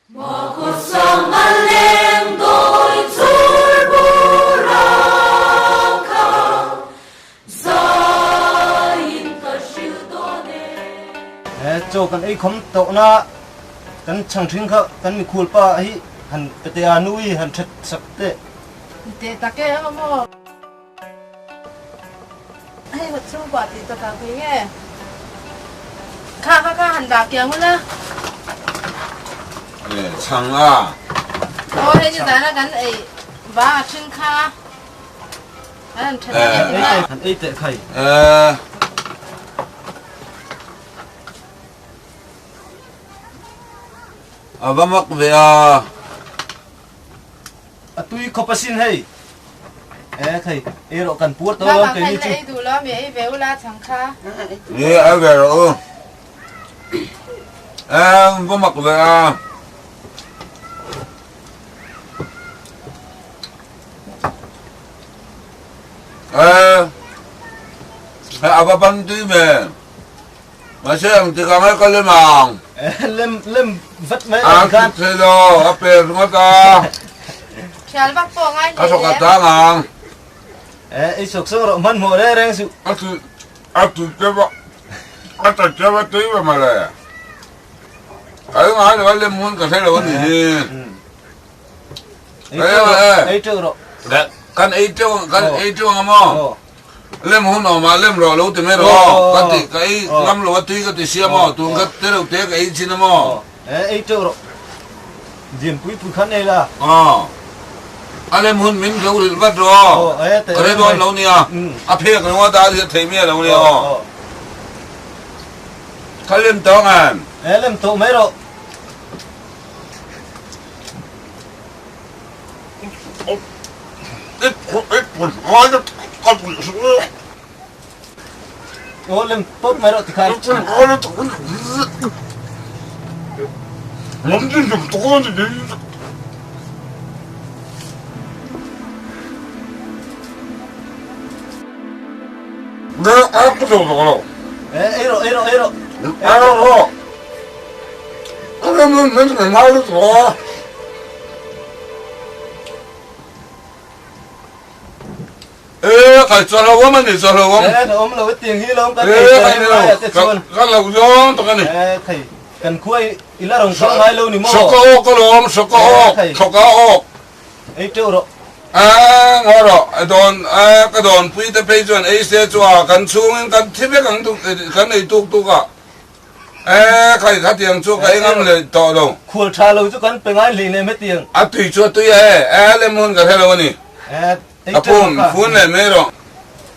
Chaw kan ei khawm tawhna kan chhang thin kha kan mikhual pa hi han pe teh a, nui han that sak teh. Teh tak e emaw maw? Hei hawt chhungkua tih takah pui nge? Kha kha kha han dah kiang ula. E chhang a. Aw hei ni zana kan ei va a thin kha. An han tha tak e. Han ei teh khai. E. A va mak ve a. A tui khawp asin hei. E thei ei rawh kan puar tawh lawm keini chu. Ei duh lo mi ei ve ula chhang kha. Ni ei ve rawh u. E va mak ve a. E a va ban tui ve. Mahse ang tikah ngai ka lem ang. Lem lem vat mai ang khan. A thei lo, a pe ringawt a. Thial vak pawh ngai hle. Ka thawk a tang ang. Eh, ei sawk sawk rawh hmanhmawh reng reng suh. A ti a ti teuh a, a ta teuh a tui ve mawle. Ka ei ngai lo a lem hun ka hre lo a nih hi. Ei teuh rawh, ei teuh rawh. Kan ei teuh kan ei teuh ang a maw? Lem hun awm ah lem rawh lo ti mai rawh ka ti ka ei ngam lo a tui ka ti sia maw tun ka te reuh te ka ei chin a maw. E ei teuh rawh dian pui pui khan ei la. Aw a lem hun min lo rilh vat rawh ka re dawn lo nia a phek ringawt a a thei miah lo nia aw ka lem tawh ang em. E lem tawh mai rawh. Aw lem pawp mai rawh tikhan. Ei rawh ei rawh ei rawh. Ee kai chaw lo awm a ni chaw lo awm. Ee ka awm lo tiang hi lawm kan ei ta hi lai ah te chuan. Ka lo zawng tak a ni. Ee thei kan khua i la rawn kal ngai lo ni maw. Sawka awk a lawm sawka awk sawka awk. Ei teuh rawh. Ee ngaw rawh a dawn ee ka dawn pui te phei chuan ei se chu a kan chhungin kan thi vek ang kan ei tuk tuk a. Ee khai khatiang chu ka engam leh tawh lo. Khual tha lo chu kan pe ngai hlei nem hetiang. A tui chu a tui a e, ee lem hun ka hre lo a ni. Ka pum fun leh mai rawh.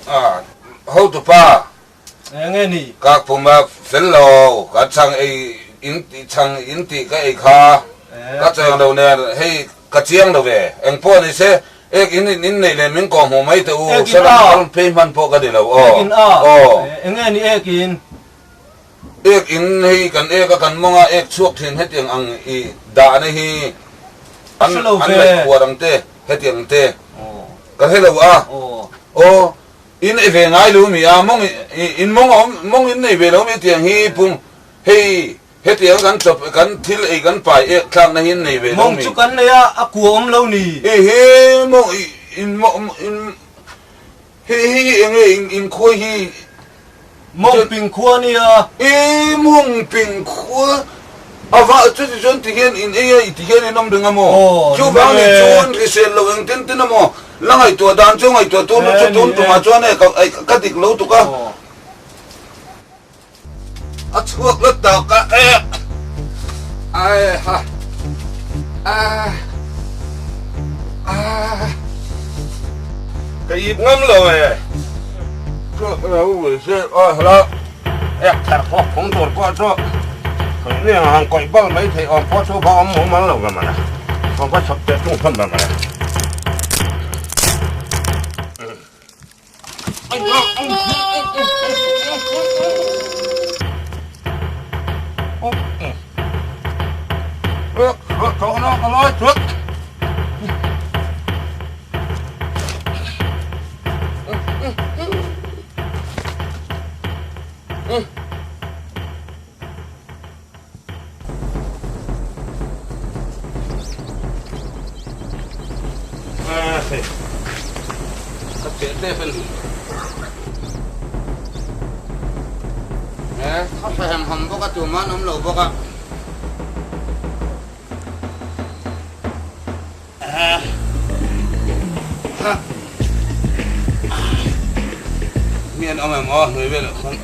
A hotupa. Enge ni? Ka pum a fel lo, ka chhang ei in chhang in tih ka ei kha ka cheng lo nen hei ka chiang lo ve. Engpawh ni se ek in in nei leh min kawh hmuh mai teh u, salam kal phei hman pawh ka ni lo aw. Ek in a, enge ni ek in? Ek in hei kan ek a kan mawng a ek chhuak thin hetiang ang i dahna hi an an ngaih khuar ang te hetiang te ka hre lo a aw in ei ve ngai lo mi a mawng in mawng a awm mawng in nei ve lo mi hetiang hi pung hei hetiang kan chawp kan thil ei kan pai ek thlakna hi in nei ve lo mi. Mawng chu kan nei a a kua awm lo ni. I hi mawng in mawng in hei hi enge in khuai hi Mawngping khua nia. I mawngping khua a va chuti chuan ti hian in ei a i ti hian in awm reng a maw? Chuvang ni chuan hrisel lo eng tin tin a maw? La ngaihtuah dan chu ngaihtuah tur chu tun tumah chuan e ka dik lo tuk a. A chhuak la tak a e ai ha a a ka ip ngam lo e. Stephen. He a tha hem ham bawk a tumah an awm lo bawk a. Mi an awm em aw hnuai velah khan.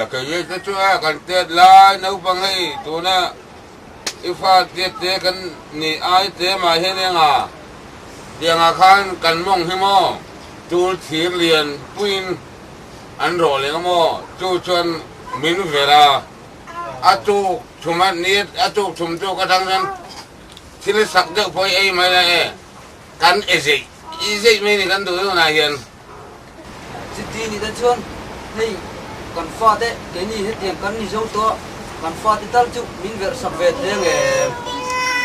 Kei te chu a kan tet lai naupang hei tuna i fa tet te kan nih ai te mah hian enga tiangah khan kan mawng hi maw tul thir lian puiin an rawh leh ang maw chu chuan min ver a a tuk thum a ni a tuk thum tuk atang chuan thil sak deuh pawh i ei mai la e. Kan e zeih i zeih mai ni kan duh deuh nah hian. Chuti nih te chuan hei kan fate keini hetiang kan ni zo tawh a, kan fate tal chu min verh sak ve thei ang em?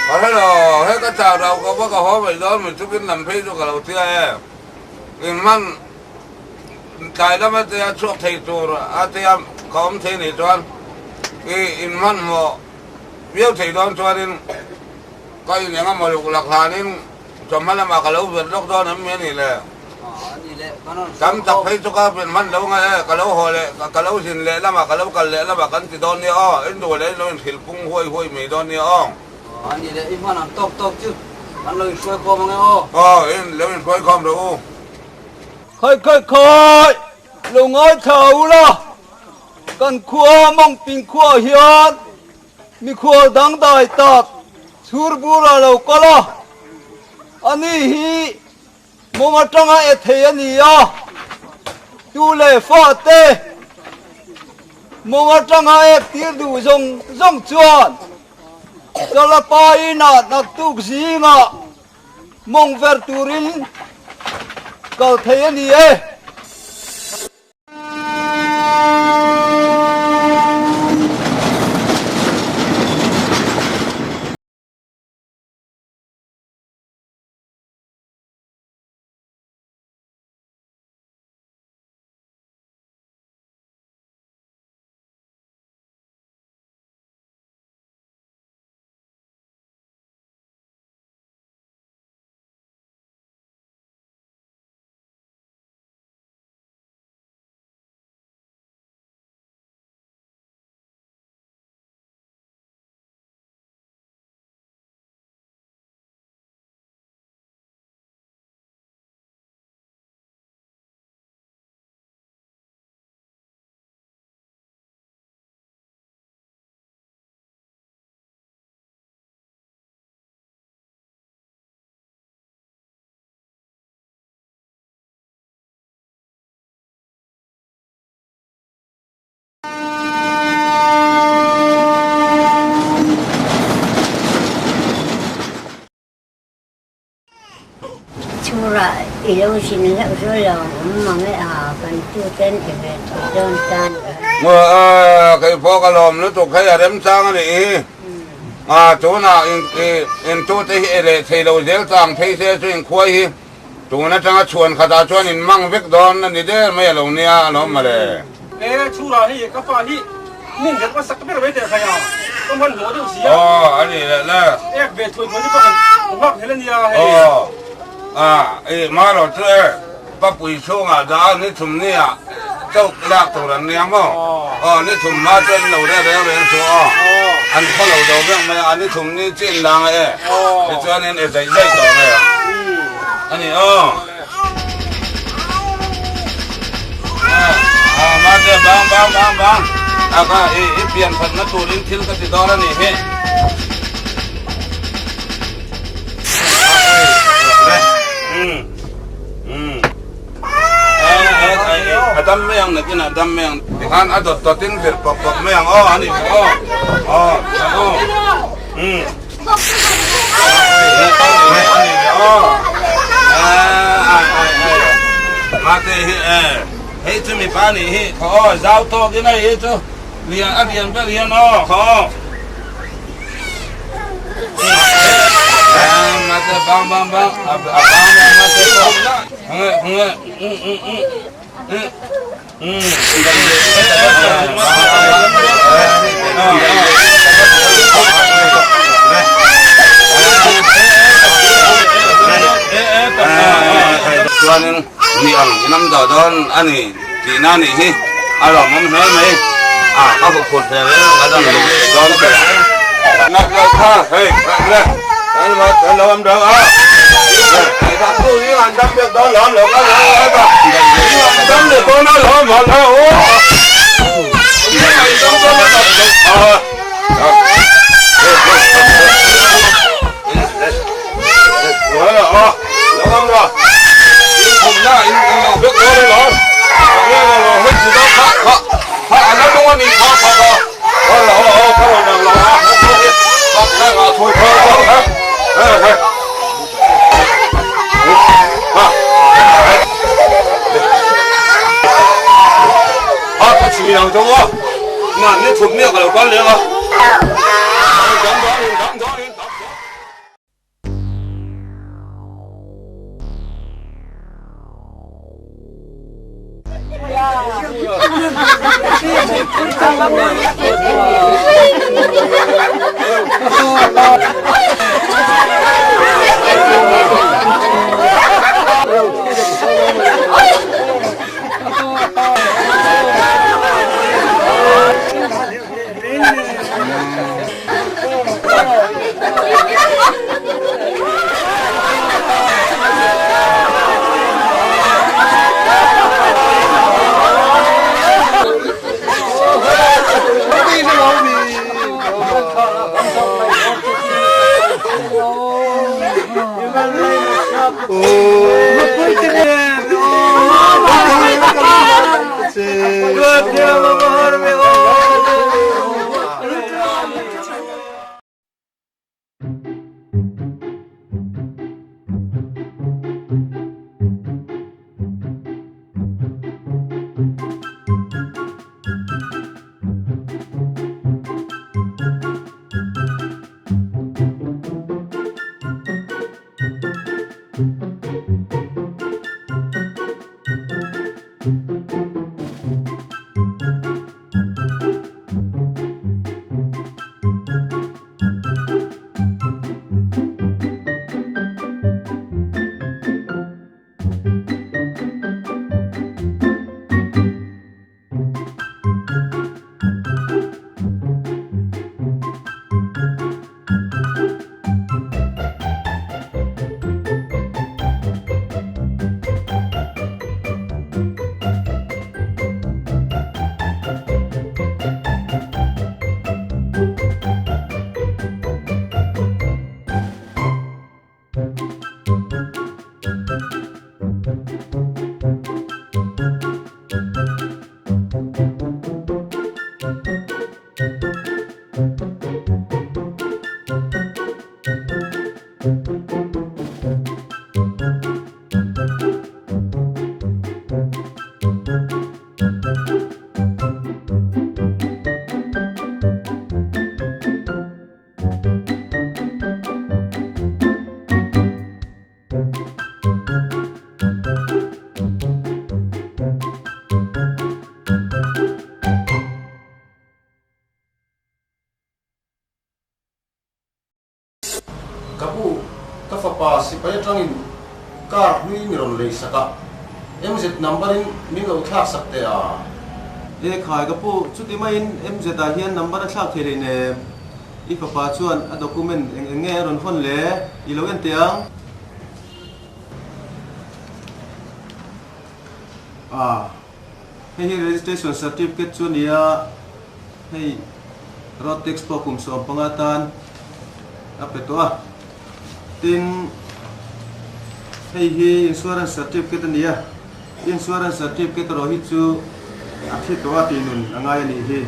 Ka hre lo, he ka chau rau ka va ka haw mai dawn min chukin lam phei chu ka lo tia e. In hman tlai lama tia chhuak thei tur a tia ka awm thei nih chuan i in hmanhmawh viau thei dawn chuanin Ka in eng emaw luk lak hlanin chawhma lamah ka lo vir lawk dawn em mi a nih le? Tam tak phei chu ka vir hman lo nge e, ka lo haw leh, ka lo zin leh lamah, ka lo kal leh lamah kan ti dawn nia aw, in duh leh in lo inhrilh pung huai huai mai dawn nia aw. A nih le, i hman ang tawk tawk chu kan lo inhruai khawm ang e aw. Aw, in lo inhruai khawm rawh u. Khawi khawi khawi, lo ngaithla ula, kan khua mawngping khuaah hian Mikhual dangdai tak chhurbur a lo kal a, ani hi mawng atanga e thei a ni a, tu leh fa te mawng atanga ek tir duh zawng zawng chuan Chalapa inah naktuk zingah mawng ver turin kal thei a ni e. Chhurah i lo zin hlauh chu lo awm mang e a, kan tuten i ve thei dawn tan a. Kei pawh ka lawm lutuk hei a remchang a nih hi. Tunah intute hi e leh thei lo zel chang phei se chu inkhuai hi Tun atanga chhuan khatah chuan in mang vek dawn a ni der mai a lo nia a lawm mawle. E chhura hei ka fa hi min ret hmasak ber mai teh khai a, ka hman hmuh deuh si a. Aw a ni leh le. Ek ve thuai thuai ni pawh kan nghak hlel a nia hei. Aw a i marawh chu e papui chhungah dah ni thum ni ah chauh lak tur an nia maw? Aw ni thum hma chuan in lo rel reng reng chu aw an khaw lo do vek mai a, ni thum ni chin lang e tichuanin e zaih zaih tawh mai ang a ni aw. Mate bang bang bang bang a kha i i pian thatna turin thil ka ti dawn a nih hi. A dam mai ang nakin a dam mai ang. Tikhan a dawt dawt in vir pawp pawp mai ang aw a nih kha aw. Aw aw. Mate hi e hei chu mipa nih hi khaw aw zau tawk in a hi chu lian a lian ber hian aw khaw aw. Mate bang bang bang a bang bang mate aw. Chuanin ni ang inam dah dawn a ni tihna a nih hi a lawmawm hle mai a ka hmu phut ve reng a dang lung dawn che nak lo kha hei le kan lo am dang a Ka pu, ka fapa sipai atangin car hlui mi rawn lei sak a, MZ number in min lo thlak sak teh a. E khai ka pu, chuti maiin MZ ah hian number a thlak thei hleinem. I fapa chuan a document eng eng nge a rawn hawn le? I lo en teh ang. A, hei hi registration certificate chu a ni a, hei road tax pawh kum 15 tan a pe tawh a, tin. Hei hi insurance certificate a ni a, insurance certificate erawh hi chu a thi tawh a tih nun a ngai a nih hi.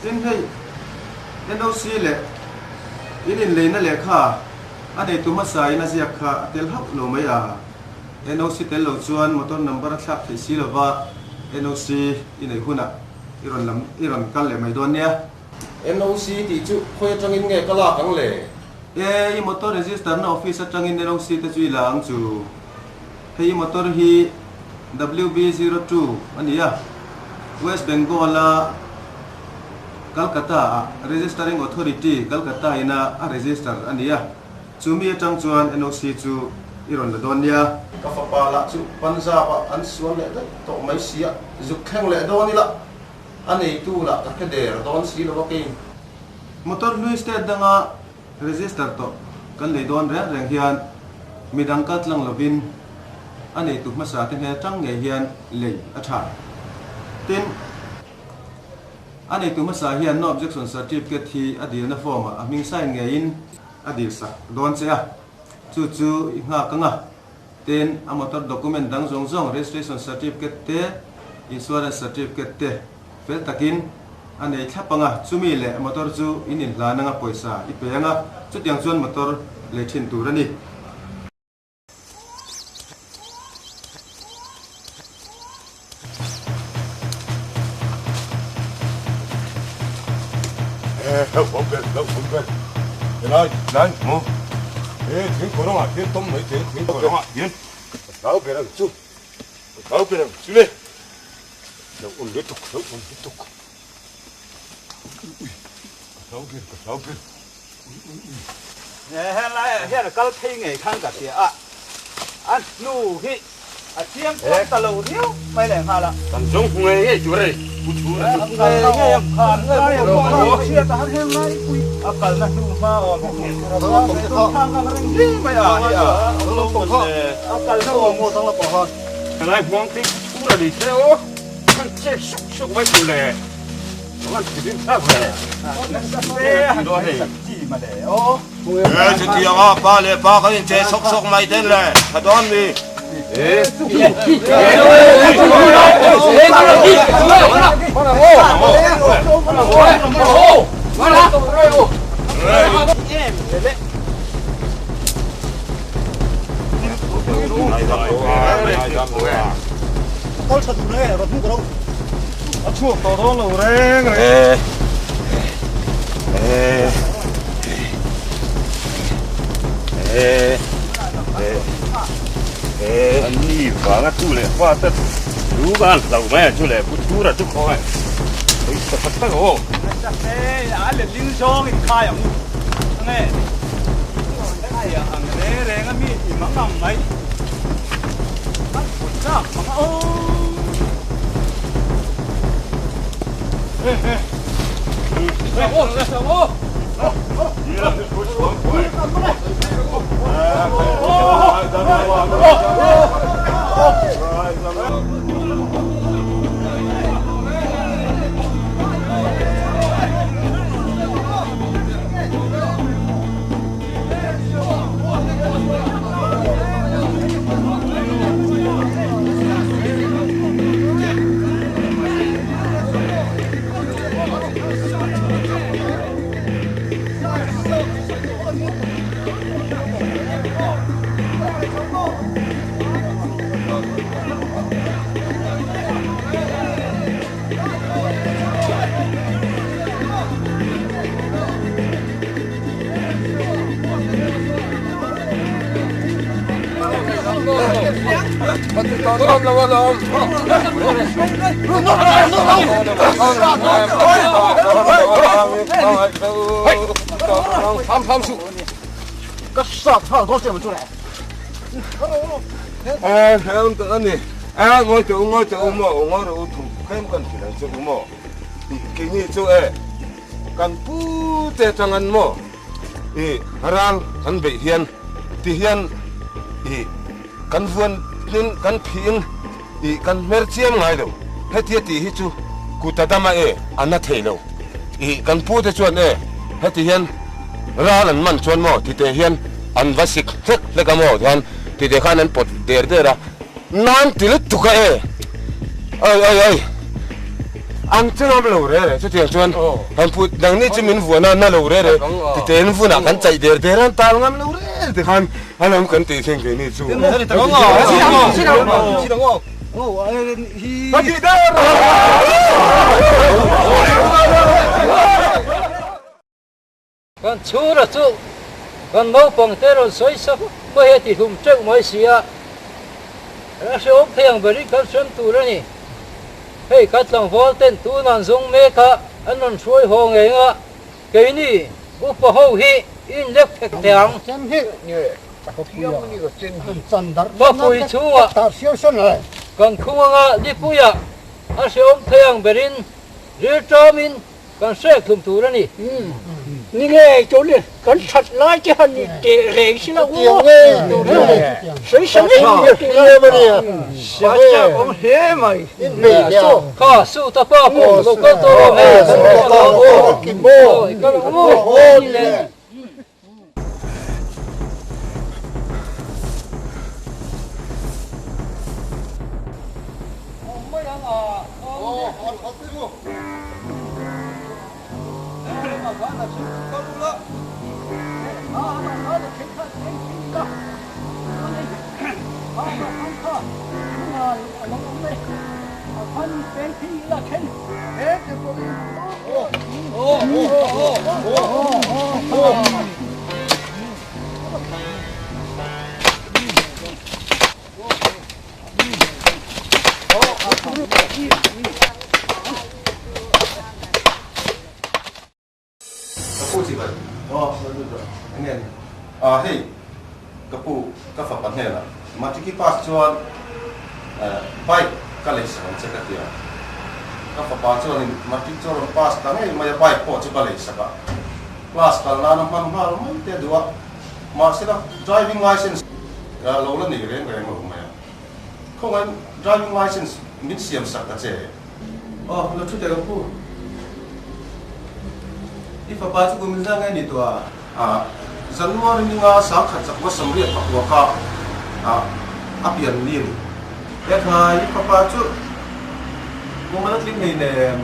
Tin hei NOC leh in inleina lehkha a neitu hmasa in a ziak kha a tel hauh lo mai a, NOC tel lo chuan motor number a thlak theih si lova NOC i neih hunah i rawn lam i rawn kal leh mai dawn nia. NOC tih chu khawi atangin nge ka lak ang le? E, i motor register na office atangin NOC te chu i la ang chu. Hei i motor hi WB02 a ni a, West Bengal a Calcutta ah Registering Authority Calcutta ina a register a ni a, chu mi atang chuan NOC chu i rawn la dawn nia. Ka fapa lah chu Punjab ah an sual leh daih tawh mai sia, zuk thleng leh dawn ila a neitu lah ka hre der dawn si lo a kei. Motor hlui state danga Register tawh kan nei dawn reng reng hian midang kal tlang lovin a neitu hmasa te hmel tang ngei hian lei a tha. Tin, a neitu hmasa hian No Objection Certificate hi a dilna form ah a hming sign ngeiin a dil sak dawn che a, chu chu i nghak anga. Tin, a motor document dang zawng zawng registration certificate te, insurance certificate te fel takin a nei thlap ang a, chumi leh motor chu in inhlan anga pawisa i pe ang a, chutiang chuan motor lei thin tur a ni. Helaiah hian a kal phei ngei khan ka tia a, a hnu hi a chiang kual ta lo riau mai leh nghal a. Kan zawng hmu ngei ngei tur a ni, pu chhura chu. Ngei ngei a khan ngai a pawh a chhiat a han hel ngai pui. A kalna hnu hma awm hi hmuh tur a vang mai tun thang ang reng hle mai a hi a. A kalna awm. Helai hmuang te chhura ni se aw, han chek suk suk mai tur le. Chutianga pa leh pa kan inchei sawk sawk mai ten le tha dawn mi. A chhuak tawh dawn lo reng reng. An ni vanga chu leh fa te lu ka han hlau mai a chu leh pu thura chu khaw ngai. Oi sa tak tak aw. A let ling zawng in khai ang u. Nge. Ang re reng a mi ti mang ang mai. An phun chak mang a aw. Kan pu te chang an maw i ral kan beih hian ti hian i kan vuan in kan phih in i kan hmer chiam ngai lo hetia tih hi chu kut a dam a e a na thei lo i kan pu te chuan e heti hian ral an man chuan maw ti teh hian an va sik hlek hlek a maw tihian tite khan an pawt der der a nan ti lutuk a e ai ai ai an che ngam lo re re chutiang chuan han put nangni chu min vuan a na lo re re tite in vunah kan chaih der der a an tal ngam lo re ti khan a lam kan tih thleng keini chu. Kan chhura chu kan naupang te rawn sawi sak mai hi a ti hlum teuh mai si a, a hrehawm thei ang berin kan hrem tur a ni. Hei kan tlangval ten tunah zawng mek a an rawn hruai haw ngei anga keini upa ho hi in lek phek teh ang. Khawpui chhungah kan khung anga lipuiah a hrehawm thei ang berin rilṭawmin Kan hrek hlum tur a ni. Ni ngei tur ni, kan that lai te han ni teh reng si lo u. Sawi sa ngei ngei tur a ni. Sa chak awm hle mai. Kha su ta pa pawh lo kal tawh rawh hei. Aw i kal ang u. Ka pu chi bai. Aw, enge ni? Ah hei, ka pu ka fapa hnenah Matric pass chuan bike ka lei sak ang che ka ti a. Ka fapa chuanin Matric chu a rawn pass ta ngei mai a, bike pawh chu ka lei sak a. Class kal nana hman nghal mai te a duh a, mahsela driving licence lo la nei reng reng lo mai a. Khawngaiin driving licence min siam sak ta che. Aw, lo thu teh ka pu. I fapa chu kum inzah nge ni tawh a? Ah, January ninga sangkhat chakma samriat pakua kha ah a pian ni a ni. Ekhai, i fapa chu kum a la tling hei nem.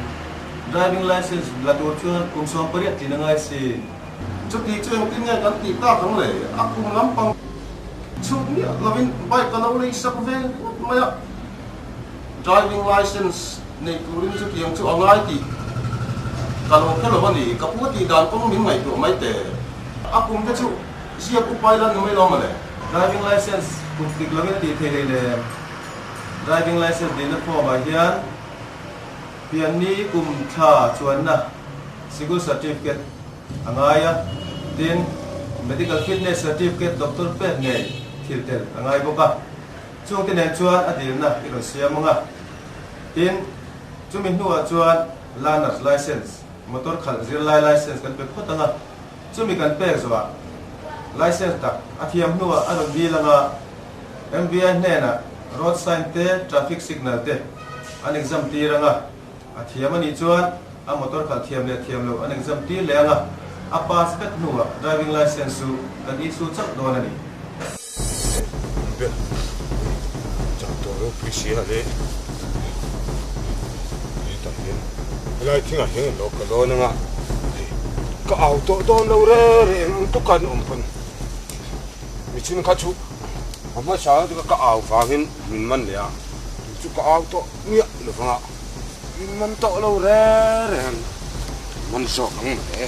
Driving licence la tur chuan kum 18 tlin a ngai si. Chuti chu engtin nge kan tih tak ang le? A kum lampang chhut miah lovin bike a lo lei sak ve ngawt mai a. Driving licence nei turin chutiang chu a ngai tih ka lo hre lo a ni. Ka pu a tih dan kawng min ngaihtuah mai teh. A kum te chu ziak upa ila ni mai lo mawle. Driving licence kut dik lovin a tih thei hlei le. Driving licence dihna form ah hian pianni kum thla chuanna sikul certificate a ngai a, tin medical fitness certificate doctor pek ngei thil tel a ngai bawk a. Chungte nen chuan a dilna i rawn siam ang a, tin, chumi hnuah chuan learner's licence, motor khalh zirlai licence kan pe phawt ang a, chumi kan pek zawhah licence tak a thiam hnuah a rawn dil ang a, MVI hnenah road sign te, traffic signal te an exam tir ang a, a thiam a nih chuan a motor khalh thiam leh thiam loh an exam tir leh ang a, a pass vek hnuah driving licence chu kan issue chauh dawn a ni. Ber chak tawh ropui si a le hetah hian helai thingah hian lo ka lawn anga hei ka au tawh dawn lo re re eng ang tukan awm pawn michin kha chu a hmasa chu ka au vangin min man leh a chu ka au tawh miah lo vanga min man tawh lo re re man zawk ang mawle.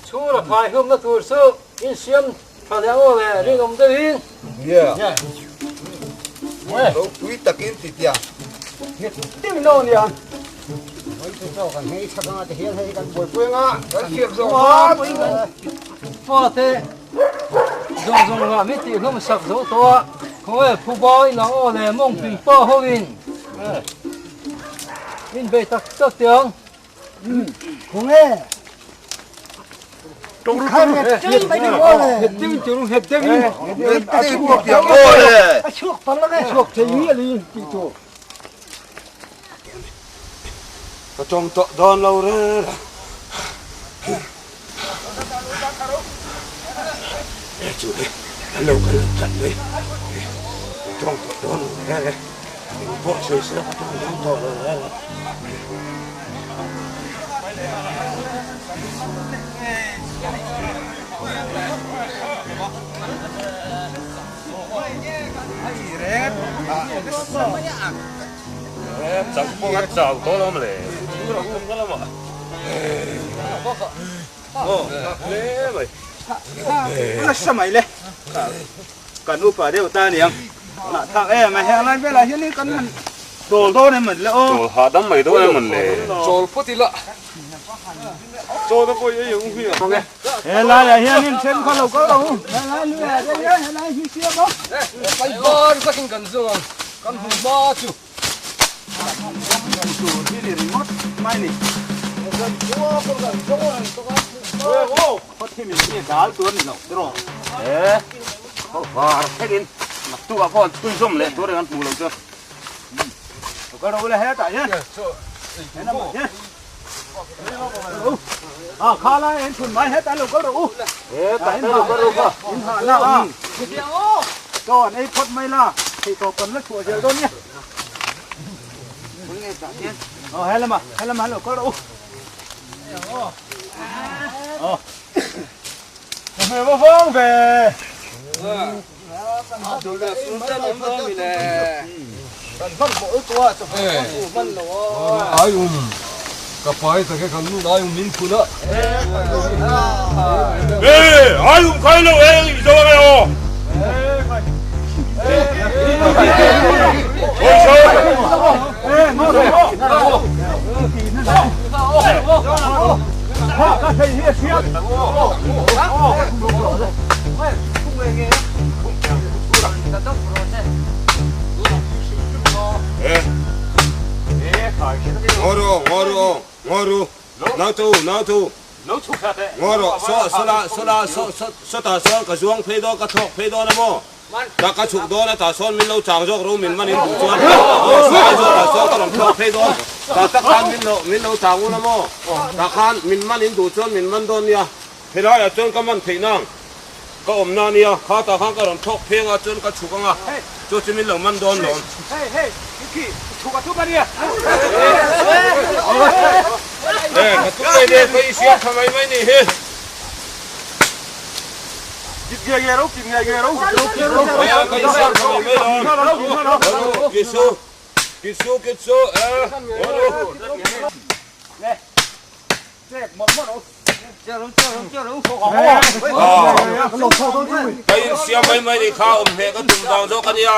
Chhura phai hlumna tur chu insiam tha leh ang aw le rinawm deuhin. Nia. Ropui takin ti tia. Ding no nia. Oi chu chaw kan hei thak anga te hian hei kan buaipui anga kan siam zawng a. Fa te zawng zawng nga mi tih hlawm sak zo tawh a. Khawnge phuba in ang aw le mawng ping pa ho in in bei tak tak teh ang. Khawnge a chhuak palh ang e. Chhuak thei miah in tih tur. Ka tawng tawh dawn lo rel a. E chu le, an lo kal tlat mai. Ka tawng tawh dawn lo rel e. Eng pawh sawi sela ka tawng dawn tawh lo rel e. Chauh pawh a chau tawh lo le. Nasa mai le. Kan upa deuh ta aniang. Ngah thak em a heng lai velah hianin kan han chawl dawn em le aw. Chawl hahdam mai dawn em le. Chawl phawt ila. Chawl te pawh i ei ang hmiang. He laiah hianin then khaw lo kal lo. He lai luiah te hian he lai hi siam a. Pai var takin kan zawng ang. Kan hmu hma chu. Kan tur hi ni ringawt mai ni. Khaw thim in hi dal tur a ni lo tiraw. He khaw var thlengin naktuk ah khawn chhunzawm leh tur ang an hmuh lo chu. Lo kal rawh ule hetah hian. He lamah hian. A kha lai en thun mai hetah lo kal rawh u. Hetah te lo kal rawh kha. In hah la a. Chaw an ei phawt mai la. Thei tawp kan la chhuah zel dawn nia. Aw he lamah he lamah lo kal rawh u. Aw. Ka va vang ve. Ai um ka pai tak e kan nu ai um min phun a. E ai um khai lo e i zo ang e aw. Oi so. Ngawru ngawru ngawru nautu nautu ngawru saw sawla sawla saw sawtah sawn ka zuang phei dawn ka thlawk phei dawn a maw ta ka chhuk dawn a tah sawn min lo chang zawk ro min man in duh chuan aw saw zawk ah sawn ka rawn thlawk phei dawn tah tak khan min lo min lo chang un a maw tah khan min man in duh chuan min man dawn nia helai ah chuan ka man theih nang. Ka awmna a nia, kha tah khan ka rawn thlawk pheng a, chuan ka chhuk ang a, chu chu min lo man dawn lawm. He, ka tum mai nia, ka insiam tha mai mai nih hi. Ka insiam tha mai mai lawm. Kitsu, kitsu, kitsu, e, Ka insiam mai mai nih kha awm hle ka tum vang zawk a nia,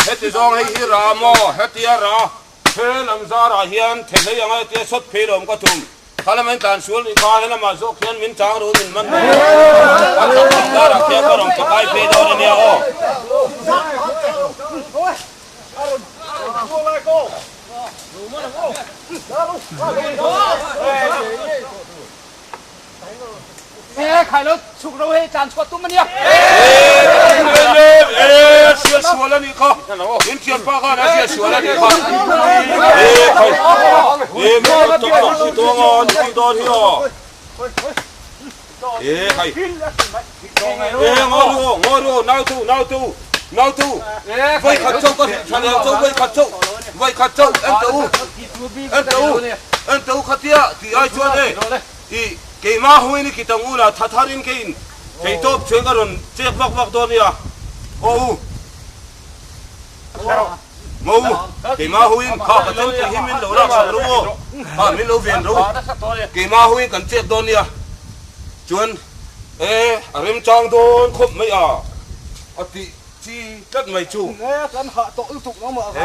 heti zawng hei hi ra maw, hetia ra he lam zarah hian thehlei anga hetia sawt phei lo awm ka tum, kha lama in tlan sual nih kha he lamah zawk hian min chang ru min man dawn a, a chak lam zarah khian ka rawn pakai phei dawn a nia aw. Hriat sual a nih kha in thianpa khan a hriat sual a nih kha e mi tak tak si tawng a ni tih dawn hi aw e khai e ngaw ru ngaw ru nau tu nau tu nau tu voi khat chauh ka hrilh tha leh chauh voi khat chauh voi khat chauh en teh u en teh u en teh u khatia tih ai chuan e i keimah huin i kitang u la tha tharin keiin theitawp chuan ka rawn chek vak vak dawn nia aw u Mo, keimah huin kha ka chen tih hi min lo lak sak ru aw, kha min lo ven ru, keimah huin kan chet dawn nia, chuan e a remchang dawn khawp mai a, a tih chi tlat mai chu. E kan hah tawh lutuk nangmah E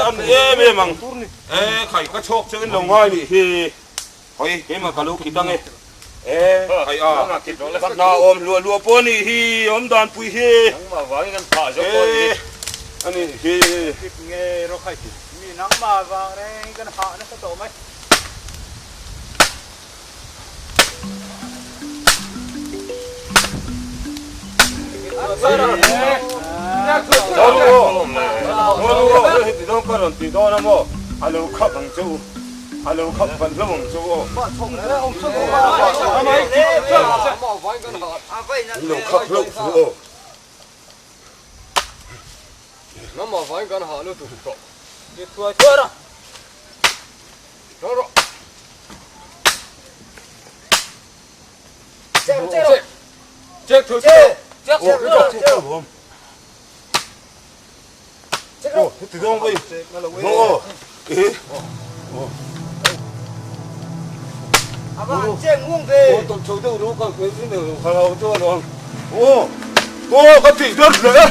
a ni em em ang, e khai ka chhawk chu in lo ngai nih hi. Hawi, keimah ka lo kit ang e. E, khai a, ka hna awm hluah hluah pawh a nih hi, awm dan pui hi. E. Ani hi. Kip nge rawh khai ti. Mi nangmah vang reng kan hah nasa tawh mai. Heti dawn ka rawn ti dawn a maw? A lo khap ang che u, a lo khap van hlauh ang che u aw. In lo khap hlauh chu aw. Nangmah vangin kan hah lutuk tawh. Thuai thuai rawh. Rawh rawh. Check thu che. Check check check. Oh, ti dong vai. Oh. Eh. Ava che ngung ve. Oh, ton chho deuh ru ka ke ni ne kha lo chu lo. Oh. Oh, ka ti dor le.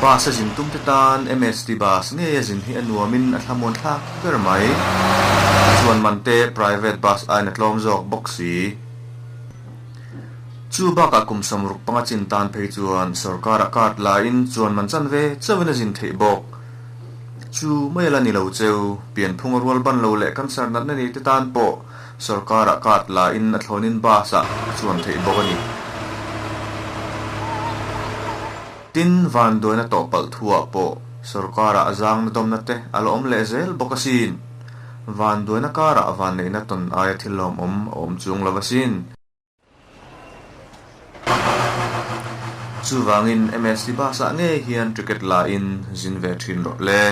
Bus a zin tum te tan MST bus ngei a zin hi a nuamin a thlamuan thlak ber mai. Chuan man te private bus aiin a tlawm zawk bawk si. Chu bakah kum 65 chin tan phei chuan sorkar-ah card lain chuan man chan ve chauhin a zin theih bawk. Chu mai a la ni lo cheu, pianphung a rual ban lo leh cancer natna nei te tan pawh sorkar-ah card lain a thlawnin bus-ah a chuan theih bawk a ni. Tin, vanduaina tawh palh thuah pawh sorkar-ah a zangna dawmna te a la awm leh zel bawk asin. Vanduaina karah vanneihna tawn aia thil lawmawm a awm chung lo asin. Chuvangin MST bus ah ngei hian ticket la in zin ve thin rawh le.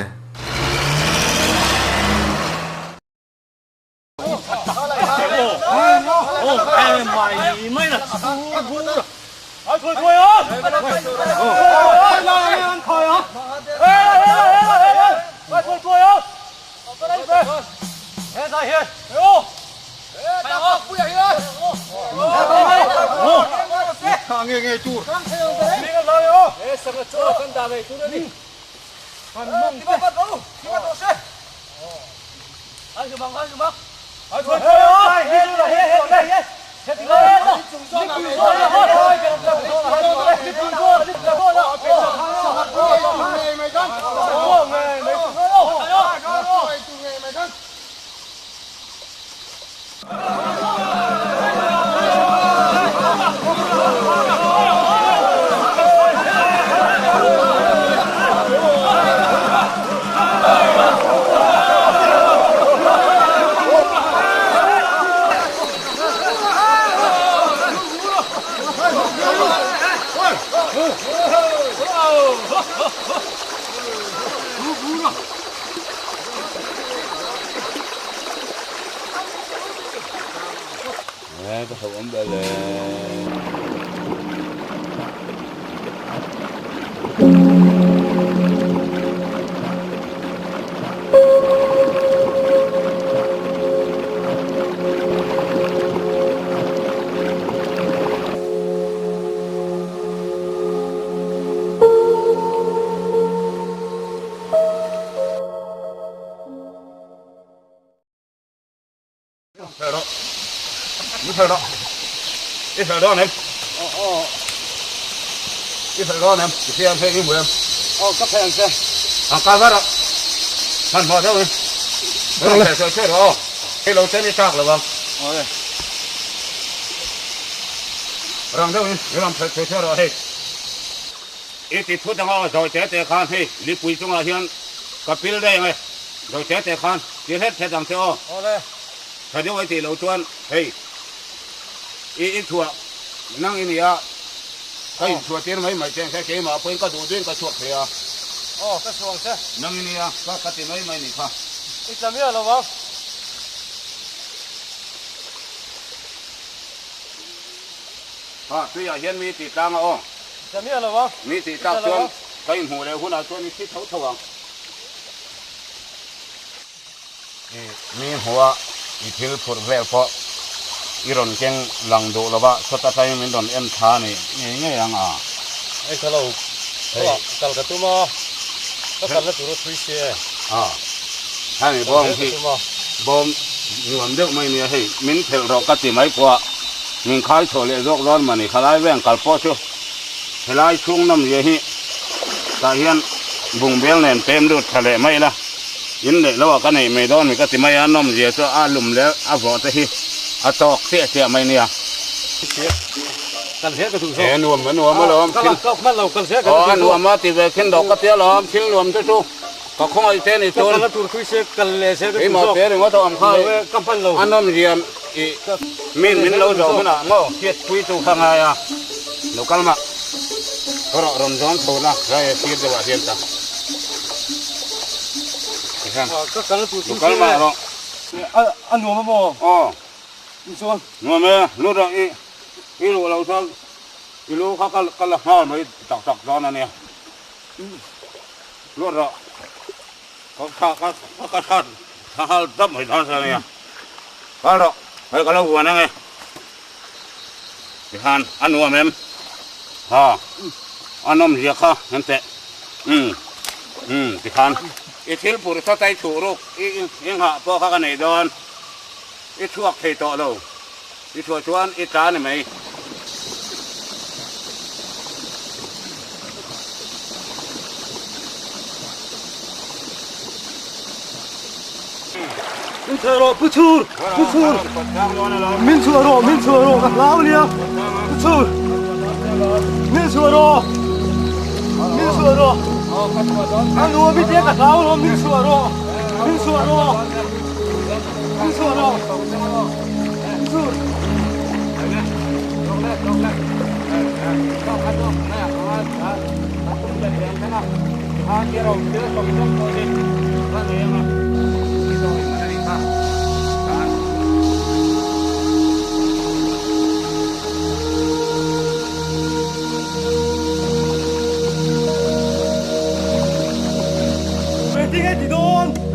va hlauhawm ve le. I fel dawn em? Aw aw. I fel dawn em? I fiam hei i hmu em? Aw ka phei ang che. Ang kal var a. Hman hmawh deuh in. Rawn phei sawi sawi rawh aw. Hei lo chen i chak lo ang. Aw e. Rang deuh in i rawn phei sawi sawi rawh hei. I ti phut ang aw zawi te te khan hei lipui chungah hian ka pil daih ang e. Zawi te te khan ti hlet hlet ang che aw. Aw le. Tha deuh ai tih loh chuan hei i i chhuah nang i nia ka inchhuah tir mai mai che ang che keimah pawhin ka duh duhin ka chhuak thei a. Aw ka chhuah ang che. Nang i nia ka ka ti mai mai ni kha. I tla miah lo ang. Ha tuiah hian mi tih tlang a aw. I tla miah lo ang. Mi tih tlak chuan ka inhmuh leh hunah chuan i thi tho tho ang. I mi hmuh a, i thil phurh vel pawh i rawn keng lang duh lo va, sawta tlaiin min rawn en thla a ni ngei ngei ang a. Hei ka lo kal ka tum a, ka kalna tur a thui si e. A, hemi bawm hi bawm nuam deuh mai nia hei, min phelh rawh ka ti mai pawh a, min khai chhuah leh zawk dawn mah ni, khalai veng kal pawh chu helai chhung nawmzia hi tah hian bungbel nen pem lut tha leh mai ila. In leh lo ah ka neih mai dawn mi ka ti mai a, nawmzia chu a lum leh a vawh te hi a tawk chiah chiah mai nia. E nuam a nuam alawm thil aw a nuam a ti ve khin dawh ka ti alawm thil nuam te chu ka khawngaih te ni chuan keimah te ringawt a awm kha a nawmzia i min min lo zawh hunah maw hriatpui tu kha ngai a lo kal mah rawh rawn zawm tho na rai a sir deuh ah hian ta. Lo kal mah rawh. A nuam a maw? Aw. Chuan. Nuam e, lut rawh i i luh loh chuan i lu kha ka la nghal mai tak tak dawn a nia. Lut rawh. Ka ka ka ka ka tha nghal dap mai dawn a nia. Kal rawh, hei ka lo vuan ang e. Tikhan a nuam em? Ha, a nawm zia kha en teh. Umm, umm, tikhan i thil phur sawt a i chhuh ruk i i nghah pawh kha ka nei dawn. I chhuak thei tawh lo. I chhuah chuan i tla ni mai. Min chhuah rawh Pu Chhur, Pu Chhur. Min chhuah rawh, min chhuah rawh ka hlau nia. Pu Chhur. Min chhuah rawh. Min chhuah rawh. A nu mi te ka hlau rawh, min chhuah rawh. Min chhuah rawh. Min chhuah rawh. Pu Chhur.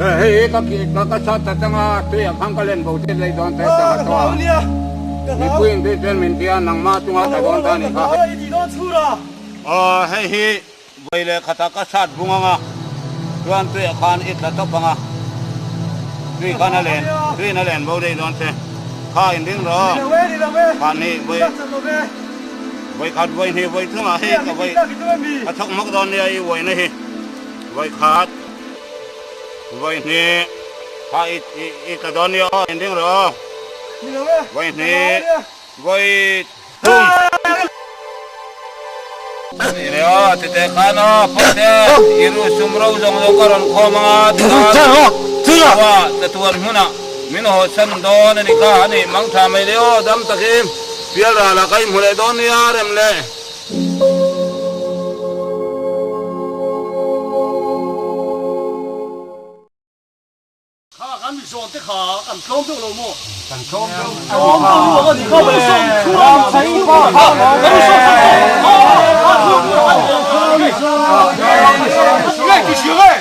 Hei ka ka sat ta changa tui ang khang ka len bo te lei dawn te ta ka to mipui in tui chuan min tia nangma chunga ta dawn ta ni kha. Hei hi Vawi leh khatah ka sat bung ang a, chuan tuiah khan i tla tawp ang a, tui khan a len, tuiin a len bo daih dawn che. Kha in ring rawh, khan hi vawi, vawi khat vawi hnih vawi thumah hei ka vawi a thawk hmawk dawn nia i uaina hi, vawi khat, vawi hnih, kha i i tla dawn nia aw, in ring rawh, vawi hnih, vawi thum. Nia, tete khan aw, Pawlte, i ru sum ro zawng zawng ka rawn khawm ang a, tikhan chua chatuan hmunah min haw chhan dawn a ni kha, a ni mang tha mai le aw, dam takin pial ralah ka inhmu leh dawn nia, rem le. Kha ka. kan mi zawn te kha kan tlawm deuh lo maw? Kan tlawm deuh Tlawm deuh lo a ni kha kan sawm chhur a ni kha kan sawm Nge ti si nge?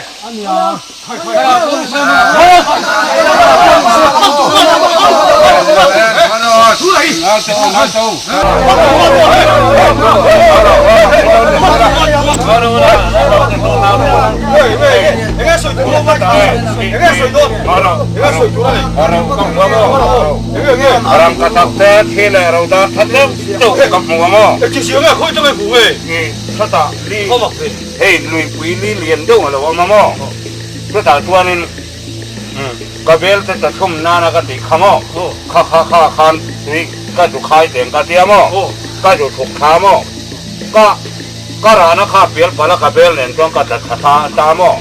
Rangkachak te thi leh ro dar that deuh deuh ka hmu a maw? Chutah hei luipui li lian deuh a lo awm a maw? Chutah chuanin ka bel te ta chhum nana ka tih kha maw? Kha kha kha khan tui ka zu khai teng ka tia maw? Ka zu thuk thla maw? Ka ka rahna kha pial palh a ka bel nen chuan ka tla thla thla ta maw?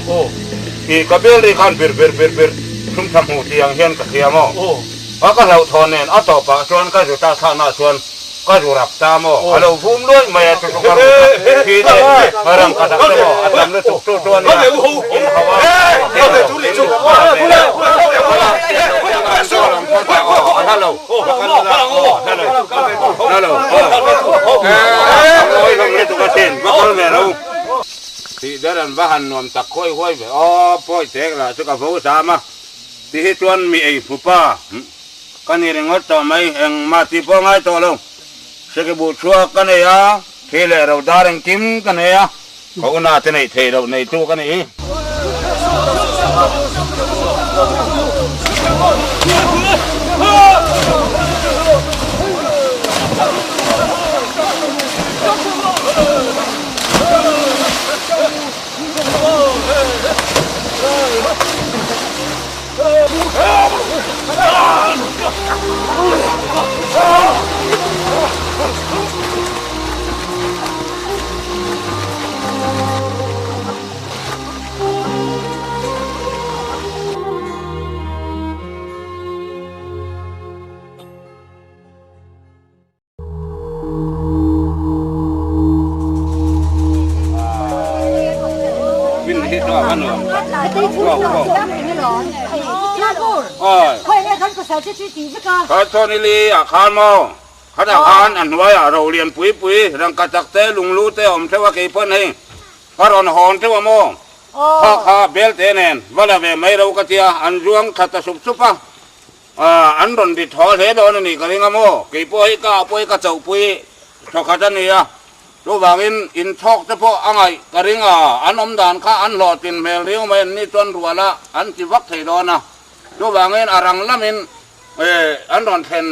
I ka bel ri khan bir bir bir bir chhum thla hmu tih ang hian ka hria maw? A ka hlauhthawn nen a tawpah chuan ka zu ta thlaknaah chuan Ka zu rap ta maw? A lo vum luai mai a, chu chu ka rut a, thi te rang ka dak te maw? A tam lutuk chu chu a nia, in hau a, Tih ber an va han nuam tak khawi huai ve aw, pawi tek lah chu ka vo zam a, ti hi chuan mi ei hmu pa. Ka ni ringawt tawh mai, engmah tih pawh ngai tawh lo. Sekibuh chhuak ka nei a, thi leh ro dar engkim ka nei a, ka una te neih theih loh neitu ka ni. Thawthawni a khan maw? Khatah khan a hnuaiah ro lian pui pui, rangkachak te, lunglu te a awm theuh a, kei pawn hei ka rawn hawn theuh a maw? Kha kha belte nen va la ve mai ro ka tia, an zuang tha ta sup sup a. An rawn ri thaw hle dawn a nih ka ring a maw? Kei pawh hi ka ah pawh hi ka chauhpui thawkhat a ni a, chuvangin inchhawk te pawh a ngaih ka ring a, an awm dan kha an hlawhtlin hmel riau mai an ni chuan rual a an ti vak thei dawn a, chuvangin a rang lamin an rawn thlen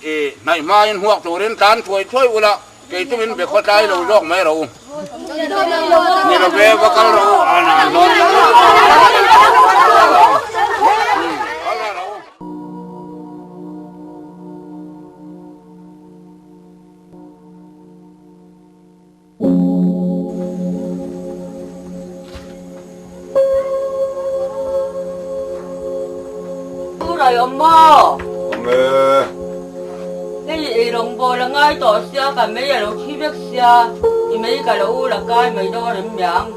hnaih hmain hmuak turin tlan thuai thuai ula kei chu min be khawtlai lo zawk mai ro. Ni lo ve va kal ro an hlawn. Rai awm maw? Awm e. Hei ei rawngbawl a ngai tawh sia ka mei a lo thi vek sia i mei ka lo la kai mai dawn em miang.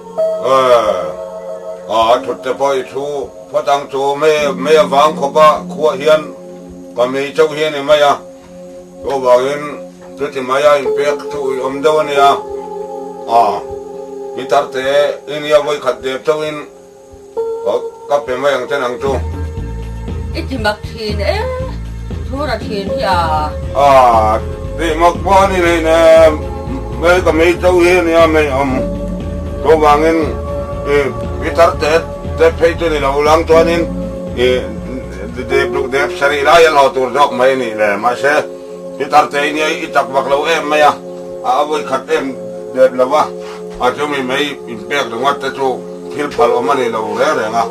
A thut te pawh i thu phawt ang chu mei avang khawp a khuah hian ka mei chauh hi a ni mai a. Chuvangin chuti maia inpek chu ui awm deuh a nia. A, mi tarte i nia vawikhat dep chauhin ka pe mai ang che nang chu. I ti mak thin e, thura thin hi a. A, ti mak pawh a ni hleinem, mei ka mei chauh hi a nia mei awm. Chuvangin i mi tarte te phei chu ni lo lang chuanin i. Dep luk dep sarih lai a hlawh tur zawk mai a nih le. Mahse, i tar te nia i chak vak lo em mai a, a vawi khat em dep lo va, a chumi mai inpek ringawt te chu thil phal awm a ni lo reng reng a.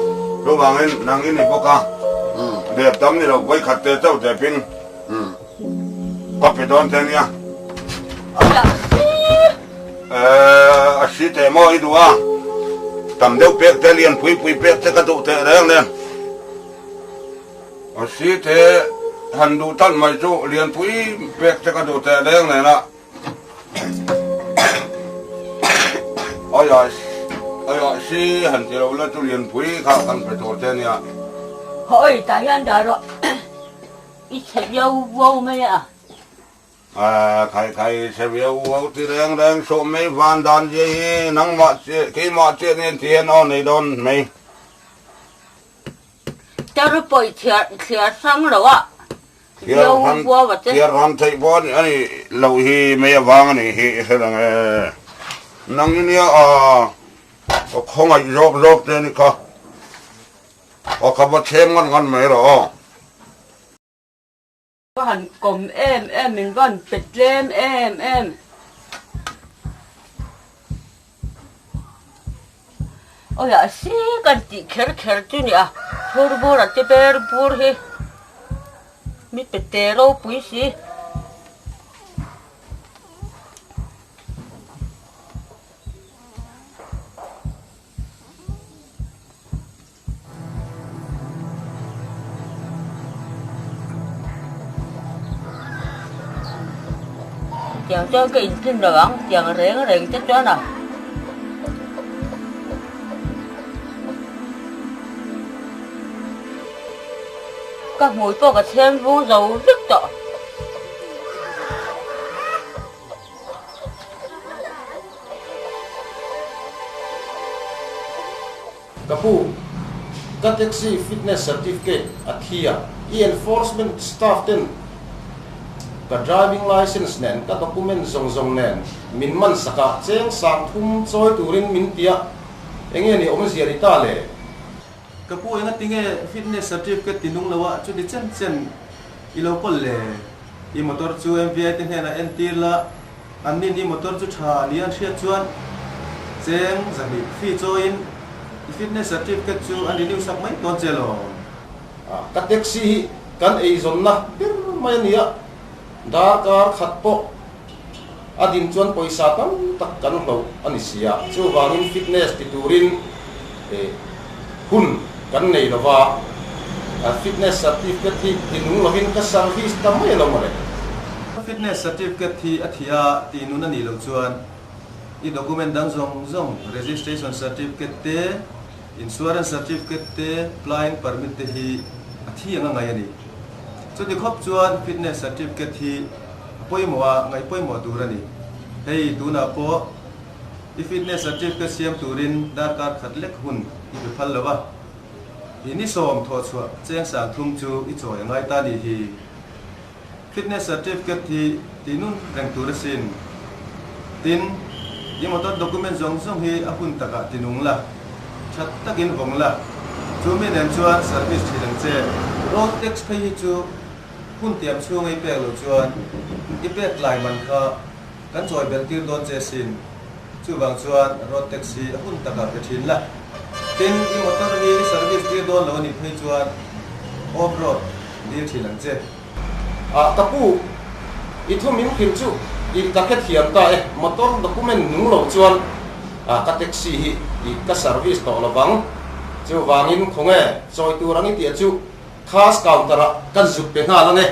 Chuvangin nang i ni bawk a, dep tam ni lo vawi khat te chauh depin ka pe dawn che nia. A si teh maw i duh a, tam deuh pek te lian pui pui pek te ka duh teh reng nen. A si te han duh talh mai chu lian pui pek te ka duh teh reng nen a. Aiah aiah si han ti lo la chu lian pui kha kan pe tur che nia. Hawi tah hian dah rawh i chhe viau vuau mai a. Khai khai chhe viau vuau ti reng reng suh mai van dan zia hi nangmah chiah keimah chiah nen ti hian aw nei dawn mai. Tar pawih thliar thliar hrang lo a viau vuau a che. Thliar hrang theih pawh a ni loh hi mei avang a nih hi i hre reng e. Nang i nia a khawngaih zawk zawk che a ni kha. Aw ka va chhem ngan ngan mai rawh aw. Ka han kawm em em min van pe tlem em em. Awiah si kan tih kher kher chu nia thur bur a ti ber bur hi mi pe te ropui si. Tiang chuan ka intlin lo ang, tiang reng reng te chuan a. Ka hmui pawh ka chhem vung zo vek tawh. Ka pu, ka taxi fitness certificate a thi a, i enforcement staff ten ka driving licence nen ka document zawng zawng nen min man sak a, cheng 3000 chawi turin min ti a, enge ni awmzia ni ta le? Ka pu, engatinge fitness certificate ti nung lo a, chuti chen chen i lo kawl le? I motor chu MVI te hnenah entir la, an nin i motor chu tha ni an hriat chuan cheng 200 fee chawiin i fitness certificate chu an renew sak mai dawn che lo. Ka taxi hi kan eizawnna ber mai a ni a, darkar khat pawh a din chuan pawisa tam tak kan hloh a ni si a, chuvangin fitness ti turin hun kan nei lo va, fitness certificate hi ti nung lovin ka service ta mai lo mawle. Fitness certificate hi a thih a tih nun a nih loh chuan i document dang zawng zawng, registration certificate te, insurance certificate te, flying permit te hi a thi ang a ngaih a ni. Chuti khawp chuan fitness certificate hi a pawimawh a, ngaih pawimawh tur a ni. Hei tunah pawh i fitness certificate siam turin darkar khat lek hun i pe phal lo a, i ni sawm thawh chhuah cheng 3000 chu i chawi a ngai ta ni hi. Fitness certificate hi tih nun reng tur asin. Tin, i motor document zawng zawng hi a hun takah ti nung la, that takin vawng la, chu mi nen chuan service thin ang che. Road tax phei hi chu hun tiam chhunga i pek loh chuan i pek tlai man kha kan chawi belh tir dawn che sin. Chuvang chuan road tax hi a hun takah pe thin la. Tin, i motor hi i service tir dawn lo a nih phei chuan off road dil thin ang che. Ah ka pu, i thu min hrilh chu i ka hrethiam ta e, motor document nung lo chuan ah ka taxi hi i ka service tawh lo vang. Chuvangin khawnge chawi tur ang i tih chu cash counter ah kan zuk pe nghal ang e.